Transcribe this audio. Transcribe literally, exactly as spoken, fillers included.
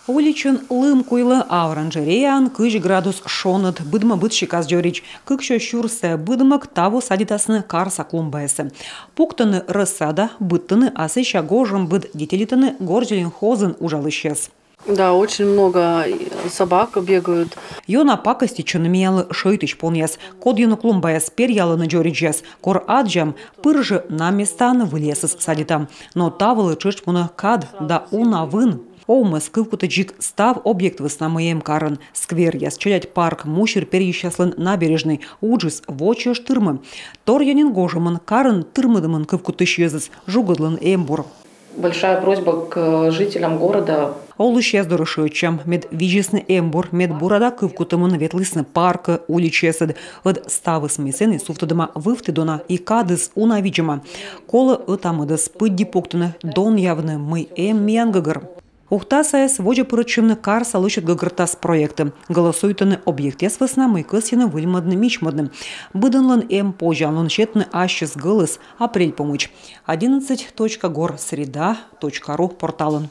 Уличын лым куйлӧ, а оранжереяын кызь градус шоныд. Быдмӧ быд сикас дзоридз. Кыксё сюрсӧ быдмӧг таво садитасны карса клумбаясӧ. Пуктӧны рассада, быдтӧны, а сэсся гожӧмбыд детелитӧны горзеленхозын уджалысьяс. Да, очень много собак бегают. Ёна пакоститчӧны миянлы шӧйтысь понъяс. Кодъёнӧ клумбаяс, перъялӧны дзоридзьяс. Кор аддзам, пыр жӧ на местаын выльясӧс садитам. Но та вылӧ тшӧтш мунӧ кад да уна вын. Овмӧс кывкутӧ дзик став объект вӧсна, мый эм карын: скверъяс, челядь парк, мусир перйысьяслӧн набережнӧй. Уджыс водзсӧ тырмӧ. Торъя нин гожӧмын карын тырмыдӧмӧн кывкутысь йӧзӧс жугӧдлӧны эмбур. Большая просьба к жителям города. Олысьяс дорӧ шыӧдчам, мед видзисны эмбур, мед бура да кывкутӧмӧн ветлісны паркӧ, уличаясӧд. Ӧд ставыс, мый сэні сувтӧдӧма вывті дона, и кадыс уна видзӧма. Колӧ ӧта-мӧдӧс пыдди пуктыны, донъявны, мый эм миян гӧгӧр. Ухтасаяс водзӧ пырӧдчӧны «Карса лӧсьыд гӧгӧртас» проектӧ. Голосуйтӧны объектъяс вӧсна, мый кӧсйӧны выльмӧдны, мичмӧдны. Быдӧнлӧн эм позянлун сетны ассьыс гӧлӧс апрель помӧдз. Одиннадцать точка гор, среда точка ру порталын.